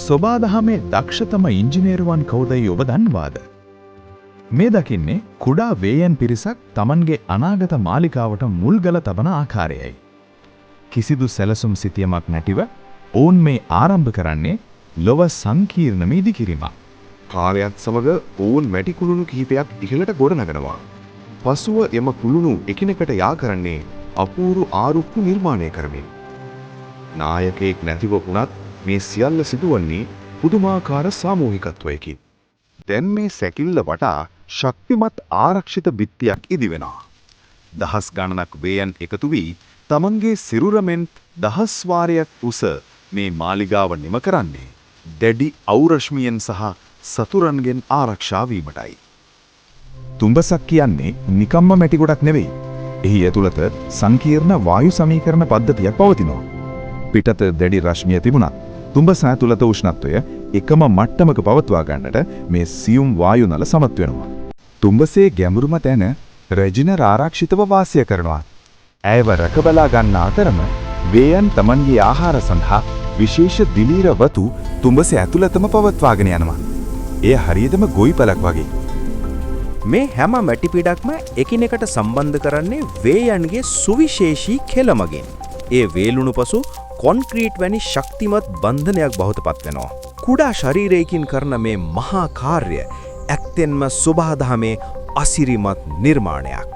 සොබාදහමේ දක්ෂතම ඉංජිනේරුවන් කවුදයි ඔබ දන්නවාද? මේ දකින්නේ කුඩා වේයන් පිරිසක් තමන්ගේ අනාගත මාලිකාවට මුල්ගල තබන ආකාරයයි. කිසිදු සැලසුම් සිතියමක් නැතිව ඔවුන් මේ ආරම්භ කරන්නේ ලොව සංකීර්ණම ඉදිකිරීමක්. කාලයත් සමග ඔවුන් මැටි කුළුණු කිහිපයක් ඉහළට ගොඩනගනවා. පසුව එම කුළුණු එකිනෙකට යා කරන්නේ අපූරු ආරුක්කු නිර්මාණය කරමින්. නායකයෙක් නැතිව වුණත් මේ සියල්ල සිදුවන්නේ පුදුමාකාර සාමූහිකත්වයකින්. දැන් මේ සැකිල්ල වටා ශක්තිමත් ආරක්ෂිත බිත්තියක් ඉදිවෙනවා. දහස් ගණනක් වේයන් එකතු වී තමන්ගේ සිරුර මෙන් දහස් වාරයක් උස මේ මාලිගාව නිම කරන්නේ දැඩි අව් රශ්මියෙන් සහ සතුරන්ගෙන් ආරක්ෂා වීමටයි. තුඹසක් කියන්නේ නිකම්ම මැටි ගොඩක් නෙවෙයි. එහි ඇතුළත සංකීර්ණ වායු සමීකරණ පද්ධතියක් පවතිනවා. පිටත දැඩි රශ්මිය තිබුණත් තුඹස ඇතුළත උෂ්ණත්වය එකම මට්ටමක පවත්වා ගන්නට මේ සියුම් වායු නල සමත් වෙනවා. තුඹසේ ගැඹුරුම තැන රෙජිනර් ආරක්ෂිතව වාසය කරනවා. ඇයව රැකබලා ගන්න අතරම වේයන් තමන්ගේ ආහාර සඳහා විශේෂ දිලීර වතු තුඹස ඇතුළතම පවත්වාගෙන යනවා. එය හරියටම ගොවිපලක් වගේ. මේ හැම මැටි පිඩක්ම එකිනෙකට සම්බන්ධ කරන්නේ වේයන්ගේ සුවිශේෂී කෙළ මගින්. ඒ වේලුණු පසු කොන්ක්‍රීට් වැනි ශක්තිමත් බන්ධනයක් බවට පත් වෙනවා. කුඩා ශරීරයකින් කරන මේ මහා කාර්ය ඇත්තෙන්ම සොබාදහමේ අසිරිමත් නිර්මාණයක්.